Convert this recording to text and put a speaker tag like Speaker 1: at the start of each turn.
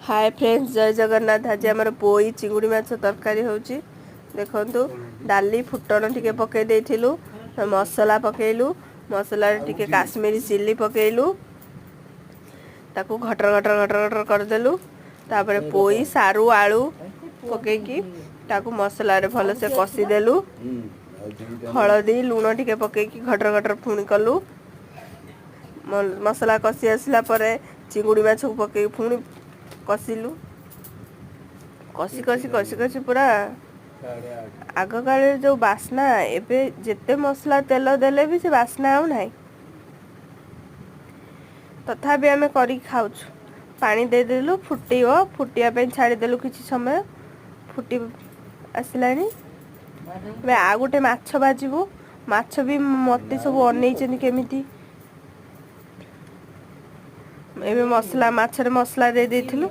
Speaker 1: ହାଏ friends, ଜୟ ଜଗନ୍ନାଥ। ଆଜି ଆମର ପୋଇ ଚିଙ୍ଗୁଡ଼ି ମାଛ ତରକାରୀ ହେଉଛି। ଦେଖନ୍ତୁ, ଡାଲି ଫୁଟଣ ଟିକେ ପକେଇ ଦେଇଥିଲୁ, ମସଲା ପକେଇଲୁ, ମସଲାରେ ଟିକେ କାଶ୍ମୀରୀ ଚିଲି ପକେଇଲୁ, ତାକୁ ଘଟର ଘଟର ଘଟର ଘଟର କରିଦେଲୁ। ତାପରେ ପୋଇ, ସାରୁ, ଆଳୁ ପକେଇକି ତାକୁ ମସଲାରେ ଭଲସେ କଷିଦେଲୁ। ହଳଦୀ, ଲୁଣ ଟିକେ ପକେଇକି ଘଟର ଘଟର ପୁଣି କଲୁ। ମସଲା କଷି ଆସିଲା ପରେ ଚିଙ୍ଗୁଡ଼ି ମାଛକୁ ପକେଇକି ପୁଣି କଷିଲୁ। କଷି କଷି କଷି କଷି ପୁରା ଆଗ କାଳରେ ଯେଉଁ ବାସ୍ନା, ଏବେ ଯେତେ ମସଲା ତେଲ ଦେଲେ ବି ସେ ବାସ୍ନା ଆଉ ନାହିଁ। ତଥାପି ଆମେ କରିକି ଖାଉଛୁ। ପାଣି ଦେଇଦେଲୁ, ଫୁଟିବ। ଫୁଟିବା ପାଇଁ ଛାଡ଼ିଦେଲୁ କିଛି ସମୟ। ଫୁଟି ଆସିଲାଣି। ଏବେ ଆଉ ଗୋଟେ ମାଛ ଭାଜିବୁ। ମାଛ ବି ମତେ ସବୁ ଅନେଇଛନ୍ତି କେମିତି। ଏବେ ମସଲା, ମାଛରେ ମସଲା ଦେଇ ଦେଇଥିଲୁ।